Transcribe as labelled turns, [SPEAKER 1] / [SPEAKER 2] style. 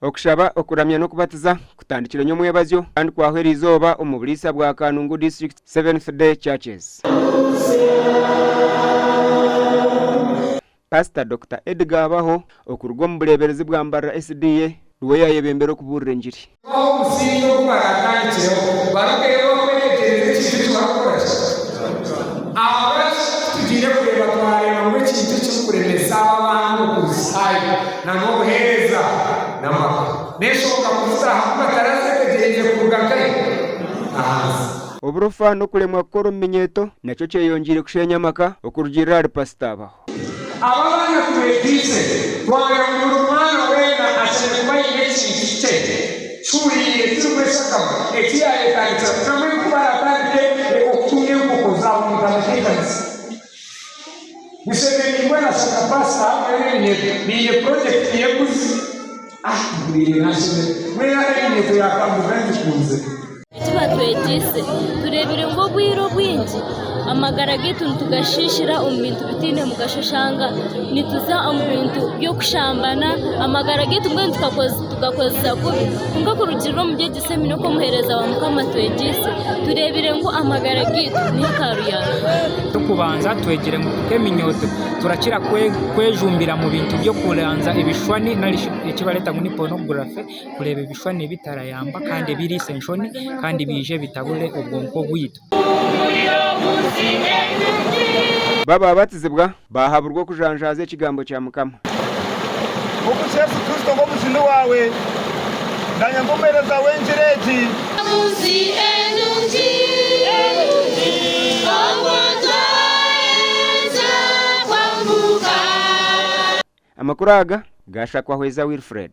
[SPEAKER 1] Okushaba, okuramya n'okubatiza kutandikire nyomwebazyo kandi kwahwa eriizooba omu buriisa bwa Kanungu District Seventh Day Churches. Pasita Dokita Edgar Abaho okuruga omu bureeberezi bwa Mbarara SDA niwe yaayebembera okubuurira engiri.
[SPEAKER 2] Baha omusingi ogu baraatandikireho, barugeyo barikwetegyereza ekintu eki barikukora ki. Ahabw'enki tugiire kureeba twareeba ngu ekintu ekirikuremesa aba abaana Obukristaayo n'obuheereza n'amaka? N'enshonga kuzita aha ku batarazetegyereize kuruga nkahi? Ahansi.
[SPEAKER 1] Oburofa n'okuremwa kukora omu minyeeto nakyo kyeyongyeire kusheenya amaka, okurugiirira ahari Pasita Abaho.
[SPEAKER 2] Aba abaana tubeegyeise, twareeba ngu buri mwana weena ashemereire kuba aine ekintu kye kihuriire kirimu eshagama eki yaayetandikira kugira ngu ku baraatandike okutunga enkoko zaabo omu ntebeekanisa. Bushemereirwe na Shaka Pasita hamwe n'eminyeeto baine purojekiti y'embuzi. Ah mpuriire naashemererwa. Mbwenu eminyeeto yaakanguka ngikunzire.
[SPEAKER 3] Eki batwegyeise, tureebire ngu obwire obwingi amagara gaitu nitugashiishira omu bintu bitaine mugasho oshanga nituza omu bintu by'okushambana amagara gaitu mbwenu tugakozesa kubi kwonka kurugiirira omu byegyesa ebi n'oku omuheereza wa mukama atwegyeise tureebire ngu amagara gaitu ni hekalu ya Ruhanga.
[SPEAKER 4] Eky'okubanza twegire ngu nk'eminyeeto turakira kwejumbira mu bintu by'okuranzya ebishushani nari shi eki bareeta ngu ni pornography kureeba ebishushani ebitarayamba kandi ebiriisa enshoni kandi biije bitabure obwonko bwaitu.
[SPEAKER 1] Bo baabatizibwa, baahaburwa okujanjaaza ekigambo kya Mukama.
[SPEAKER 5] Nk'oku Yesu Kristo nk'Omujuni waawe, naanye nk'omuheereza w'engiri egi.
[SPEAKER 1] Amakuru aga gaashakwa Hweza Wilfred.